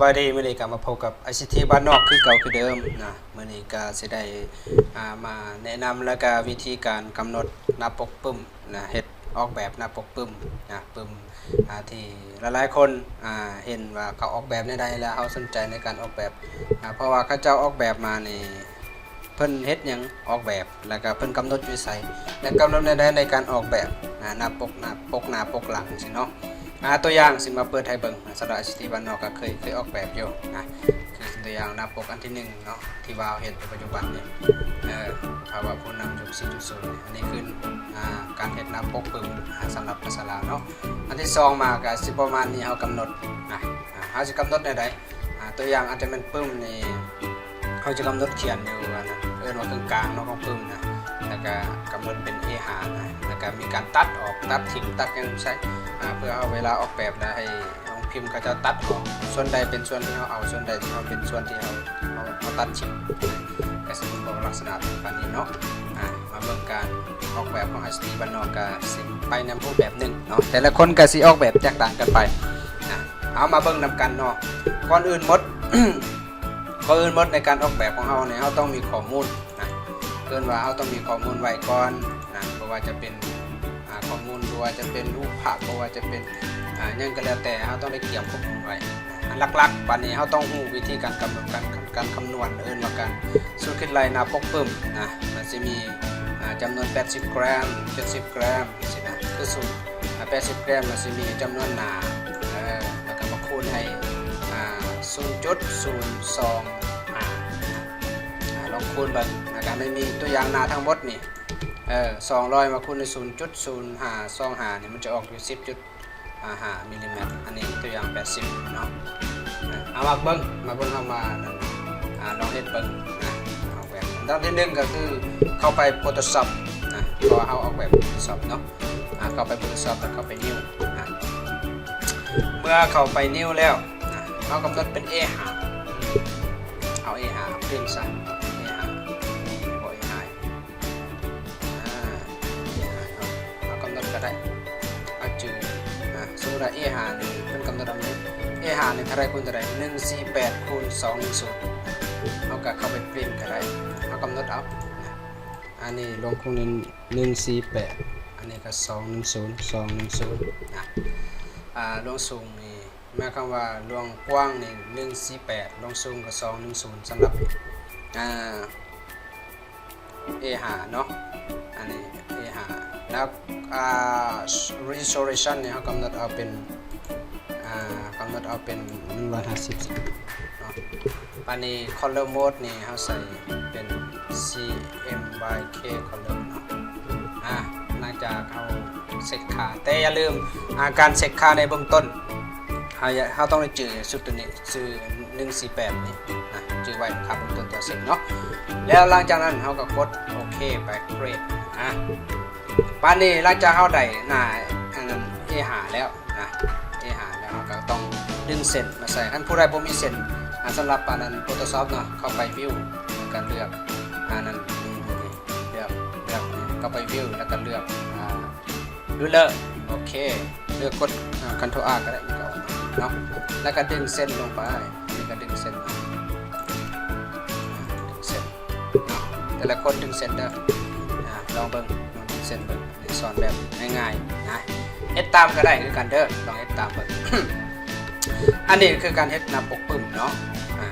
ບາຍດີ, ມື້ນີ້ກໍມາພົບກັບໄອຊີທີບ້ານນອກຄືເກົ່າຄືເດີມນະ. ມື້ນີ້ກໍຊິໄດ້ ອ່າ ມາແນະນຳ ແລ້ວກໍວິທີການກຳນົດໜ້າປົກປຶ້ມນະ, ເຮັດອອກແບບໜ້າປົກປຶ້ມນະ, ປຶ້ມ ອ່າ ທີ່ຫຼາຍໆຄົນ ອ່າ ເຫັນວ່າເຂົາອອກແບບແນວໃດ ແລ້ວເຮົາສົນໃຈໃນການອອກແບບ ອ່າ ເພາະວ່າເຂົາເຈົ້າອອກແບບມານີ້ ເພິ່ນເຮັດຫຍັງອອກແບບ ແລ້ວກໍເພິ່ນກຳນົດຢູ່ໃສ ແລະ ກຳນົດແນວໃດໃນການອອກແບບ ອ່າ ໜ້າປົກ ໜ້າປົກ ໜ້າປົກຫຼັງຊີ້ເນາະ. ອ່າ ຕົວຢ່າງຊິມາເປີດໃຫ້ເບິ່ງນະ, ສຳລັບໄອຊີທີບ້ານນອກກໍເຄີຍ ເຄີຍອອກແບບຢູ່ນະ, ຄືຕົວຢ່າງໜ້າປົກອັນທີໜຶ່ງເນາະ ທີ່ວ່າເຮົາເຮັດໃນປັດຈຸບັນນີ້ ເອີ ພາວະຜູ້ນຳຍຸກສີ່ຈຸດສູນ ນີ້ ອັນນີ້ຄື ອ່າ ການເຮັດໜ້າປົກປຶ້ມ ອ່າ ສຳລັບພາສາລາວເນາະ. ອັນທີສອງມາກໍຊິປະມານນີ້, ເຮົາກຳນົດນະ ອ່າ ເຮົາຊິກຳນົດແນວໃດ? ອ່າ ຕົວຢ່າງອາດຈະແມ່ນປຶ້ມນີ້ ເຮົາຈະກຳນົດຂຽນຢູ່ອັນນັ້ນ ເອີ້ນວ່າເຄິ່ງກາງເນາະ ຂອງປຶ້ມນະ, ແລ້ວກະກຳນົດເປັນເອຫ້ານະ, ແລ້ວກະມີການຕັດອອກ ຕັດຖິ້ມ ຕັດຫຍັງໃສ່ ອ່າ ເພື່ອເຮົາເວລາອອກແບບແລ້ວໃຫ້ໂຮງພິມເຂົາເຈົ້າຕັດອອກ ສ່ວນໃດເປັນສ່ວນທີ່ເຮົາເອົາ ສ່ວນໃດທີ່ເຮົາເປັນສ່ວນທີ່ເຮົາ ເຮົາ ເຮົາຕັດຖິ້ມ ກະຊິມີພວກລັກສະນະປະມານນີ້ເນາະ. ອ່າ ມາເບິ່ງການອອກແບບຂອງໄອຊີທີບ້ານນອກ ກະຊິໄປນຳຮູບແບບໜຶ່ງເນາະ, ແຕ່ລະຄົນກະຊິອອກແບບແຕກຕ່າງກັນໄປນະ. ເຮົາມາເບິ່ງນຳກັນເນາະ. ກ່ອນອື່ນໝົດ ກ່ອນອື່ນໝົດໃນການອອກແບບຂອງເຮົານີ້ ເຮົາຕ້ອງມີຂໍ້ມູນນະ, ເອີ້ນວ່າເຮົາຕ້ອງມີຂໍ້ມູນໄວ້ກ່ອນນະ, ບໍ່ວ່າຈະເປັນ ອ່າ ຂໍ້ມູນ ບໍ່ວ່າຈະເປັນຮູບພາບ ບໍ່ວ່າຈະເປັນ ອ່າ ຫຍັງກໍແລ້ວແຕ່ ເຮົາຕ້ອງໄດ້ກຽມຂໍ້ມູນໄວ້. ອັນຫຼັກໆ ບາດນີ້ເຮົາຕ້ອງຮູ້ວິທີການກຳນົດ ການ ການຄຳນວນ ເອີ້ນວ່າການສູດຄິດໄລ່ໜ້າປົກປຶ້ມນະ, ມັນຊິມີ ອ່າ ຈຳນວນແປດສິບແກຣມ ເຈັດສິບແກຣມ ຊີ້ນະ, ຄືສູດ ອ່າ ແປດສິບແກຣມ ມັນຊິມີຈຳນວນໜ້າ ເອີ ແລ້ວກໍມາຄູນໃຫ້ ອ່າ ສູນຈຸດສູນສອງຫ້າ ອ່າ ລອງຄູນເບິ່ງ. ແລ້ວກໍມັນມີຕົວຢ່າງໜ້າທັງໝົດນີ້ ເອີ ສອງຮ້ອຍມາຄູນໃຫ້ສູນຈຸດສູນຫ້າສອງຫ້ານີ້ ມັນຈະອອກຢູ່ສິບຈຸດຫ້າມິລລີແມັດ. ອັນນີ້ຕົວຢ່າງແປດສິບເນາະ. ເອົາ ມາເບິ່ງ ມາເບິ່ງ ເຮົາມາ ອ່າ ລອງເຮັດເບິ່ງນະ. ອອກແບບ ອັນດັບທີໜຶ່ງກໍຄືເຂົ້າໄປໂຟໂຕຊອບນະ, ເພາະວ່າເຮົາອອກແບບໂຟໂຕຊອບເນາະ. ອ່າ ເຂົ້າໄປໂຟໂຕຊອບ ແລ້ວເຂົ້າໄປນິວນະ. ເມື່ອເຂົ້າໄປນິວແລ້ວນະ ເຮົາກຳນົດເປັນເອຫ້າ ເອົາເອຫ້າເປັນຊະ ເອຫ້າ ບໍ່ເອຫ້າ ອ່າ ເຮົາກຳນົດກໍໄດ້ ເອົາຈື່ນະ. ສົມມຸດວ່າເອຫ້ານີ້ເພິ່ນກຳນົດເອົາ ເອຫ້ານີ້ເທົ່າໃດຄູນເທົ່າໃດ? ໜຶ່ງສີ່ແປດຄູນສອງໜຶ່ງສູນ ເຮົາກໍເຂົ້າໄປປຣິ້ນກໍໄດ້ ເຮົາກຳນົດເອົານະ. ອັນນີ້ລວງຄູນໜຶ່ງສີ່ແປດ ອັນນີ້ກໍສອງໜຶ່ງສູນ ສອງໜຶ່ງສູນນະ. ອ່າ ລວງສູງນີ້ ໝາຍຄວາມວ່າລວງກວ້າງນີ້ໜຶ່ງສີ່ແປດ ລວງສູງກໍສອງໜຶ່ງສູນ ສຳລັບ ອ່າ ເອຫ້າເນາະ. ອັນນີ້ເອຫ້າ ແລ້ວ ອ່າ resolution ນີ້ເຮົາກຳນົດເອົາເປັນ ອ່າ ກຳນົດເອົາເປັນໜຶ່ງຮ້ອຍຫ້າສິບເນາະ. ບາດນີ້ color mode ນີ້ເຮົາໃສ່ເປັນ CMYK color ເນາະ. ອ່າ ຫຼັງຈາກເຮົາເຊັກຄ່າ ແຕ່ຢ່າລືມ ອ່າ ການເຊັກຄ່າໃນເບື້ອງຕົ້ນ ເຮົາ ເຮົາຕ້ອງໄດ້ຈື່ຊຸດຕົວນີ້ ຊື່ໜຶ່ງສີ່ແປດນີ້ນະ ຈື່ໄວ້ຄ່າເບື້ອງຕົ້ນຕົວເຊັກເນາະ. ແລ້ວຫຼັງຈາກນັ້ນເຮົາກໍກົດໂອເຄໄປ create ອ່າ ບາດນີ້ຫຼັງຈາກເຮົາໄດ້ໜ້າອັນນັ້ນ ເອຫ້າແລ້ວນະ ເອຫ້າແລ້ວ ເຮົາກໍຕ້ອງດຶງເສັ້ນມາໃສ່. ຄັນຜູ້ໃດບໍ່ມີເສັ້ນ ອ່າ ສຳລັບອັນນັ້ນ Photoshop ເນາະ ເຂົ້າໄປ View ແລ້ວກໍເລືອກອັນນັ້ນ ນີ້ ນີ້ ນີ້ ເລືອກ ເລືອກ ເຂົ້າໄປ View ແລ້ວກໍເລືອກ ອ່າ Ruler ໂອເຄ ຫຼືກົດ ອ່າ Ctrl R ກໍໄດ້ ມັນກໍອອກມາເນາະ. ແລ້ວກໍດຶງເສັ້ນລົງໄປ ນີ້ກໍດຶງເສັ້ນມາ ດຶງເສັ້ນເນາະ. ແຕ່ລະຄົນດຶງເສັ້ນເດີ ອ່າ ລອງເບິ່ງ ລອງດຶງເສັ້ນເບິ່ງ. ນີ້ສອນແບບງ່າຍໆນະ ເຮັດຕາມກໍໄດ້ຄືກັນເດີ ລອງເຮັດຕາມເບິ່ງ. ອັນນີ້ຄືການເຮັດໜ້າປົກປຶ້ມເນາະ. ອ່າ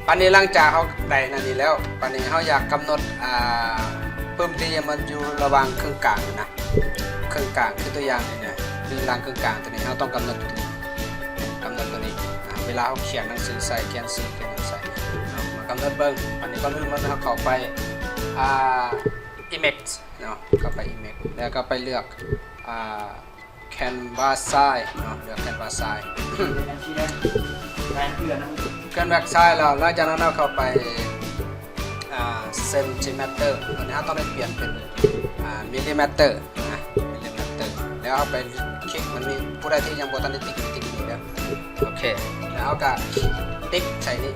ບາດນີ້ຫຼັງຈາກເຮົາໄດ້ນັ້ນນີ້ແລ້ວ ບາດນີ້ເຮົາຢາກກຳນົດ ອ່າ ປຶ້ມທີ່ມັນຢູ່ລະຫວ່າງເຄິ່ງກາງນະ ເຄິ່ງກາງ ຄືຕົວຢ່າງນີ້ນະ ຫຼືຫຼັງເຄິ່ງກາງຕົວນີ້ ເຮົາຕ້ອງກຳນົດຕົວນີ້ ກຳນົດຕົວນີ້. ອ່າ ເວລາເຮົາຂຽນໜັງສືໃສ່ ຂຽນຊື່ ຂຽນຫຍັງໃສ່ເນາະ ມາກຳນົດເບິ່ງ. ບາດນີ້ກ່ອນອື່ນໝົດເຮົາເຂົ້າໄປ ອ່າ Image ເນາະ ເຂົ້າໄປ Image ແລ້ວກໍໄປເລືອກ ອ່າ Canvas Size ເນາະ ເລືອກ Canvas Size. Canvas Size ແລ້ວ ຫຼັງຈາກນັ້ນເຮົາເຂົ້າໄປ ອ່າ Centimeter ອັນນີ້ເຮົາຕ້ອງໄດ້ປ່ຽນເປັນ ອ່າ Millimeter ນະ Millimeter ແລ້ວເຮົາໄປຄລິກ ມັນມີຜູ້ໃດທີ່ຍັງບໍ່ທັນໄດ້ຕິກ ຕິກນີ້ເດີ ໂອເຄ ແລ້ວເຮົາກໍຕິກໃສ່ນີ້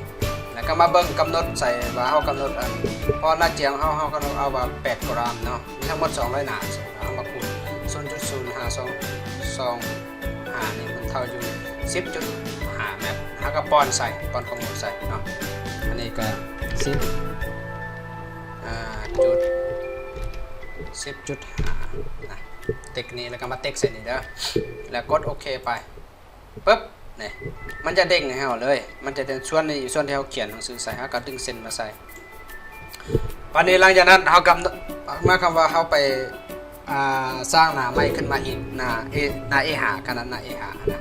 ແລ້ວກໍມາເບິ່ງກຳນົດໃສ່ວ່າເຮົາກຳນົດອັນ ເພາະໜ້າຈຽງເຮົາ ເຮົາກຳນົດເອົາວ່າແປດກຣາມເນາະ ມີທັງໝົດສອງຮ້ອຍໜ້າ ເຮົາມາຄູນສູນຈຸດສູນຫ້າສອງ ສອງ ຫ້ານີ້ມັນເທົ່າຢູ່ສິບຈຸດຫ້າແມັດ ເຮົາກໍປ້ອນໃສ່ ປ້ອນຂໍ້ມູນໃສ່ເນາະ. ອັນນີ້ກໍສິບ ອ່າ ຈຸດ ສິບຈຸດຫ້ານະ ເຕັກນີ້ ແລ້ວກໍມາເຕັກໃສ່ນີ້ເດີ ແລ້ວກົດໂອເຄໄປ ປຶບ ນີ້ ມັນຈະເດ້ງໃຫ້ເຮົາເລີຍ ມັນຈະເດ້ງສ່ວນນີ້ ສ່ວນທີ່ເຮົາຂຽນໜັງສືໃສ່ ເຮົາກໍດຶງເສັ້ນມາໃສ່. ບາດນີ້ຫຼັງຈາກນັ້ນເຮົາກຳ ໝາຍຄວາມວ່າເຮົາໄປ ອ່າ ສ້າງໜ້າໃໝ່ຂຶ້ນມາອີກ ໜ້າ A ໜ້າ A ຫ້າ ຂະໜາດໜ້າ A ຫ້ານະ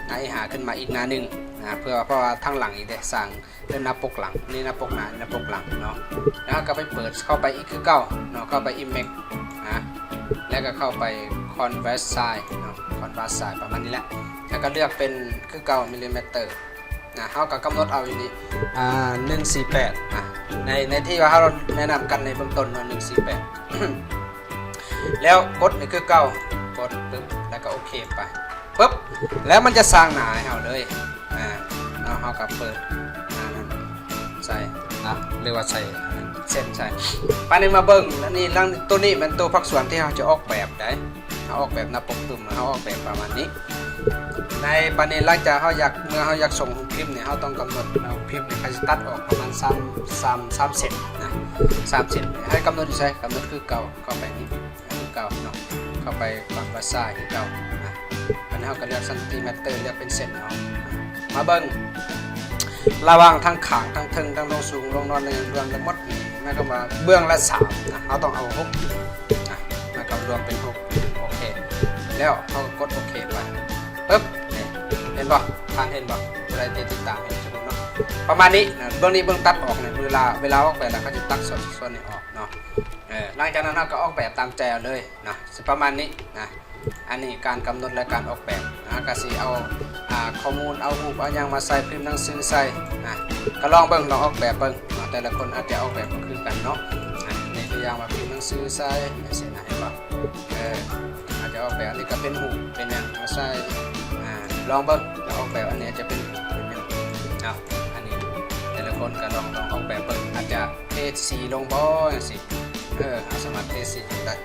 ໜ້າ A ຫ້າ ຂຶ້ນມາອີກໜ້າໜຶ່ງນະ ເພື່ອ ເພາະວ່າທາງຫຼັງອີກເດ້ ສ້າງເປັນໜ້າປົກຫຼັງ ນີ້ໜ້າປົກໜ້າ ນີ້ໜ້າປົກຫຼັງເນາະ. ແລ້ວເຮົາກໍໄປເປີດ ເຂົ້າໄປອີກຄືເກົ່າເນາະ ເຂົ້າໄປ Image ນະ ແລ້ວກໍເຂົ້າໄປ Convert Size ເນາະ Convert Size ປະມານນີ້ແຫຼະ ແລ້ວກໍເລືອກເປັນຄືເກົ່າ Millimeter ນະ ເຮົາກໍກຳນົດເອົາຢູ່ນີ້ ອ່າ ໜຶ່ງສີ່ແປດ ນະ ໃນ ໃນທີ່ວ່າເຮົາແນະນຳກັນໃນເບື້ອງຕົ້ນເນາະ ໜຶ່ງສີ່ແປດ ແລ້ວກົດນີ້ຄືເກົ່າ ກົດປຶບ ແລ້ວກໍໂອເຄໄປ ປຶບ ແລ້ວມັນຈະສ້າງໜ້າໃຫ້ເຮົາເລີຍ ອ່າ ເນາະ ເຮົາກໍເປີດ ອ່າ ນັ້ນໃສ່ນະ ຫຼືວ່າໃສ່ເສັ້ນໃສ່ ບາດນີ້ມາເບິ່ງ ອັນນີ້ຫຼັງ ໂຕນີ້ແມ່ນໂຕພາກສ່ວນທີ່ເຮົາຈະອອກແບບໃດ ເຮົາອອກແບບໜ້າປົກປຶ້ມ ເຮົາອອກແບບປະມານນີ້ ໃນບາດນີ້ຫຼັງຈາກເຮົາຢາກ ເມື່ອເຮົາຢາກສົ່ງຮູບພິມນີ້ ເຮົາຕ້ອງກຳນົດວ່າຮູບພິມນີ້ ເຮົາຊິຕັດອອກປະມານສາມ ສາມ ສາມເຊັນນະ ສາມເຊັນ ໃຫ້ກຳນົດຢູ່ໃສ ກຳນົດຄືເກົ່າ ເຂົ້າໄປນີ້ ຄືເກົ່າເນາະ ເຂົ້າໄປ Convert Size ຄືເກົ່ານະ. ບາດນີ້ເຮົາກໍເລືອກຊັນຕີແມັດເຕີ ເລືອກເປັນເຊັນເນາະ ມາເບິ່ງ ລະຫວ່າງທັງຂ້າງ ທັງເທິງ ທັງລວງສູງ ລວງນອນ ລວງທັງໝົດນີ້ ໝາຍຄວາມວ່າເບື້ອງລະສາມນະ ເຮົາຕ້ອງເອົາຫົກນະ ແລ້ວກໍລວມເປັນຫົກ ໂອເຄ ແລ້ວເຮົາກໍກົດໂອເຄໄປ ປຶບ ນີ້ ເຫັນບໍ່ ທ່ານເຫັນບໍ່ ຜູ້ໃດທີ່ຕິດຕາມເຫັນເນາະ ປະມານນີ້ນະ. ເບື້ອງນີ້ເບື້ອງຕັດອອກນີ້ ເວລາ ເວລາອອກແບບແລ້ວ ເຂົາຈະຕັດສ່ວນ ສ່ວນນີ້ອອກເນາະ. ເອີ ຫຼັງຈາກນັ້ນເຮົາກໍອອກແບບຕາມໃຈເອົາເລີຍນະ ຊິປະມານນີ້ນະ. ອັນນີ້ການກຳນົດ ແລະ ການອອກແບບນະ ກະຊິເອົາ ອ່າ ຂໍ້ມູນ ເອົາຮູບ ເອົາຫຍັງມາໃສ່ ພິມໜັງສືໃສ່ນະ ກໍລອງເບິ່ງ ລອງອອກແບບເບິ່ງເນາະ. ແຕ່ລະຄົນອາດຈະອອກແບບບໍ່ຄືກັນເນາະ. ອ່າ ໃນຕົວຢ່າງວ່າພິມໜັງສືໃສ່ ຈັ່ງຊີ້ນະ ເຫັນບໍ່? ເອີ ອາດຈະອອກແບບ ອັນນີ້ກໍເປັນຮູບ ເປັນຫຍັງມາໃສ່ ອ່າ ລອງເບິ່ງ ລອງອອກແບບ ອັນນີ້ອາດຈະເປັນຮູບ ເປັນຫຍັງເນາະ. ອັນນີ້ແຕ່ລະຄົນກໍລອງ ລອງອອກແບບເບິ່ງ ອາດຈະ ເທສີລົງບໍ່ ຈັ່ງຊີ້ ເອີ ເຮົາສາມາດເທສີລົງໄດ້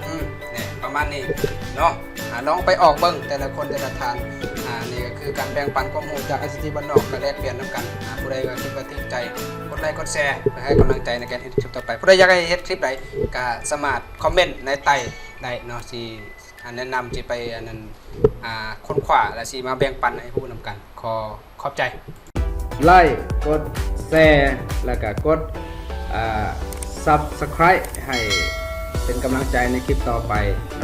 ອືມ ນີ້ ປະມານນີ້ເນາະ. ອ່າ ລອງໄປອອກເບິ່ງ ແຕ່ລະຄົນ ແຕ່ລະທ່ານ. ອ່າ ນີ້ກໍຄືການແບ່ງປັນຄວາມຮູ້ຈາກ ໄອຊີທີ ບ້ານນອກ ກໍແລກປ່ຽນນຳກັນ. ອ່າ ຜູ້ໃດກໍຄິດວ່າຖືກໃຈ ກົດໄລກ໌ ກົດແຊ ເພື່ອໃຫ້ກຳລັງໃຈໃນການເຮັດຄລິບຕໍ່ໄປ. ຜູ້ໃດຢາກໃຫ້ເຮັດຄລິບໃດ ກໍສາມາດຄອມເມັນໃນໃຕ້ໄດ້ເນາະ ຊິ ອ່າ ແນະນຳ ຊິໄປ ອັນນັ້ນ ອ່າ ຄົ້ນຄວ້າ ແລະ ຊິມາແບ່ງປັນໃຫ້ຮູ້ນຳກັນ. ຂໍຂອບໃຈ. ໄລຄ໌ ກົດແຊ ແລ້ວກະກົດ ອ່າ Subscribe ໃຫ້ເປັນກຳລັງໃຈໃນຄລິບຕໍ່ໄປນ